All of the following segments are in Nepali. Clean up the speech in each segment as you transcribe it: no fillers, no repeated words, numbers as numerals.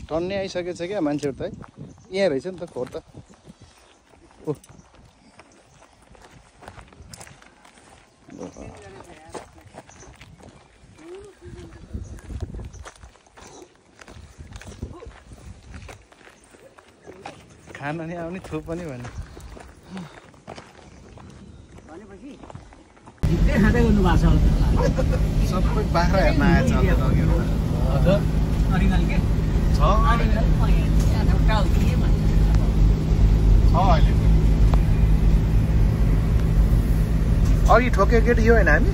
टन्ने आइसकेछ क्या मान्छेहरू त है यहाँ रहेछ नि त खोर त ओ खान नि आउने थुप पनि भन्ने सबै बाख्रा हेर्न आएछ अघि ठोके केट यो होइन हामी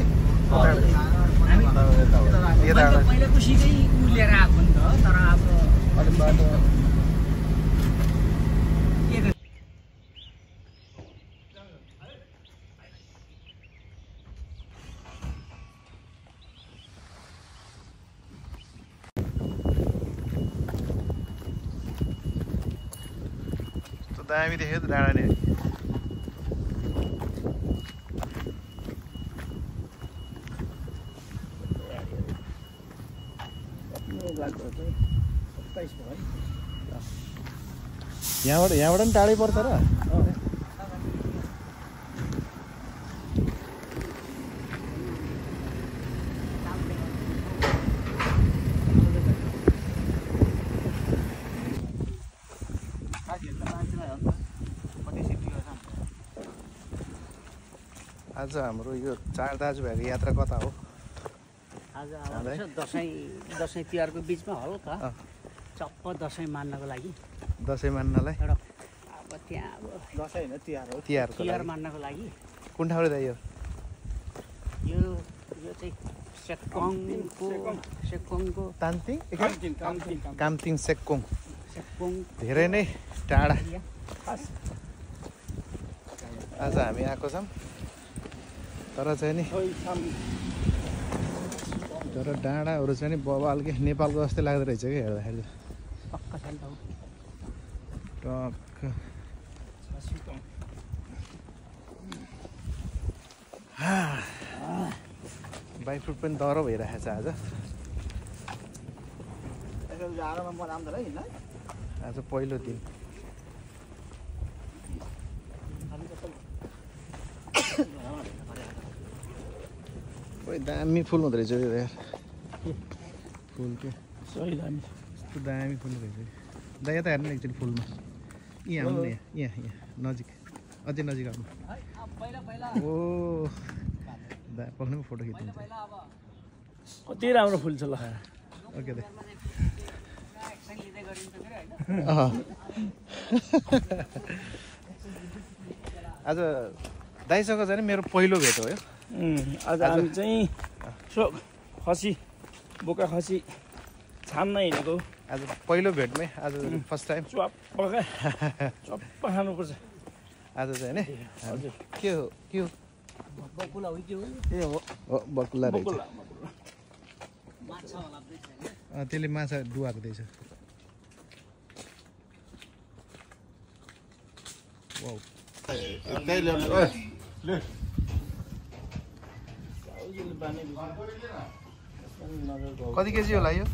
दामी देख्यो त डाँडा नि यहाँबाट पनि टाढै पर्छ र आज हाम्रो यो चार दाजुभाइको यात्रा कता हो आज दसैँ तिहारको बिचमा हल्का चप्प दसैँ मान्नको लागि दसैँ मान्नलाई अब त्यहाँ अब दसैँ होइन तिहार हो तिहार मान्नको लागि कुन ठाउँ रे यो चाहिँ सेक्कोङको कामतिङ सेक्कोङ धेरै नै टाढा आज हामी आएको छौँ तर चाहिँ नि तर डाँडाहरू चाहिँ नि बबाल के नेपालको जस्तै लाग्दो रहेछ कि हेर्दाखेरि टक्क बाइक फ्रुट पनि डह्रो भइरहेको छ आज पहिलो दिन दामी फुल हुँदो रहेछ यो यार फुल के सही दामी यस्तो दामी फुल रहेछ दा यता हेर्नु एकचोटि फुलमा यहाँ आउनु यहाँ नजिक अझै नजिक आउनु ओ दा पक्नु फोटो खिचिन्छ कति राम्रो फुल छ ल ओके दा आज दाइसँग चाहिँ मेरो पहिलो भेट हो यो आज हामी चाहिँ खसी बोका खसी छान्न हिँडेको आज पहिलो भेटमै आज फर्स्ट टाइम चप्प खानुपर्छ आज चाहिँ नि हजुर के हो बकुला हो के हो ए हो बकुला रहेछ माछा होला त्यसले माछा डुवाएको रहेछ वाउ कति केजी होला यो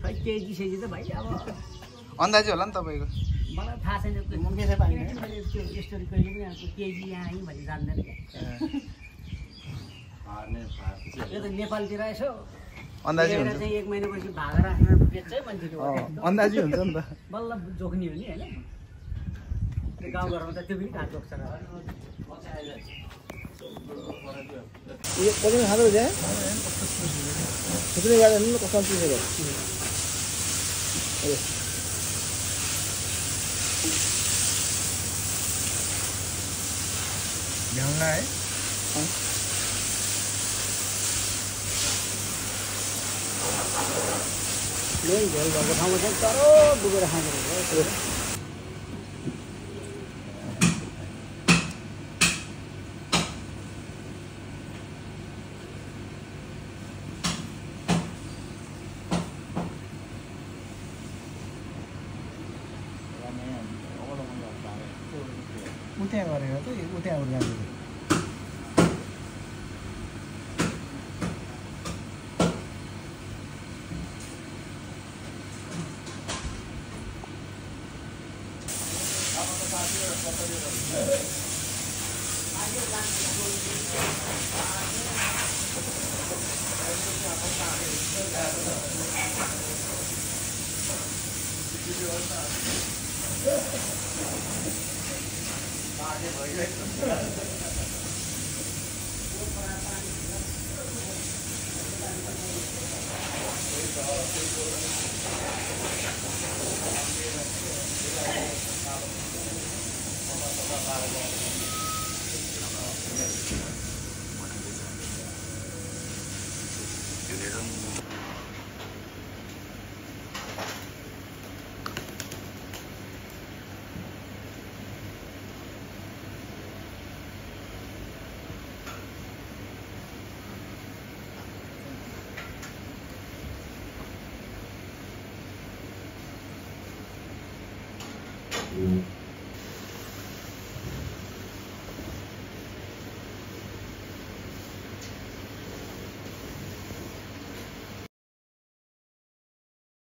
केजी सेजी त भाइ अब अन्दाजी होला नि तपाईँको मलाई थाहा छैन स्टोरी कहिले पनि आएको केजी यहाँ आयो भने जान्दैन यो त नेपालतिर यसो अन्दाजी हुन्छ चाहिँ 1 महिनापछि भागा राखेर बेच्छ है मान्छेले अन्दाजी हुन्छ नि त बल्ल जोख्ने हो नि होइन त्यो गाउँघरमा त त्यो पनि कहाँ जोख्छ र ये कति खाँदो रहेछ कितने गाडी हेर्नु कस्तो चिज हो भ्याउला है झोल भएको ठाउँमा चाहिँ तरो डुबेर खाँदो रहेछ उता गरेर चाहिँ उता जान्छ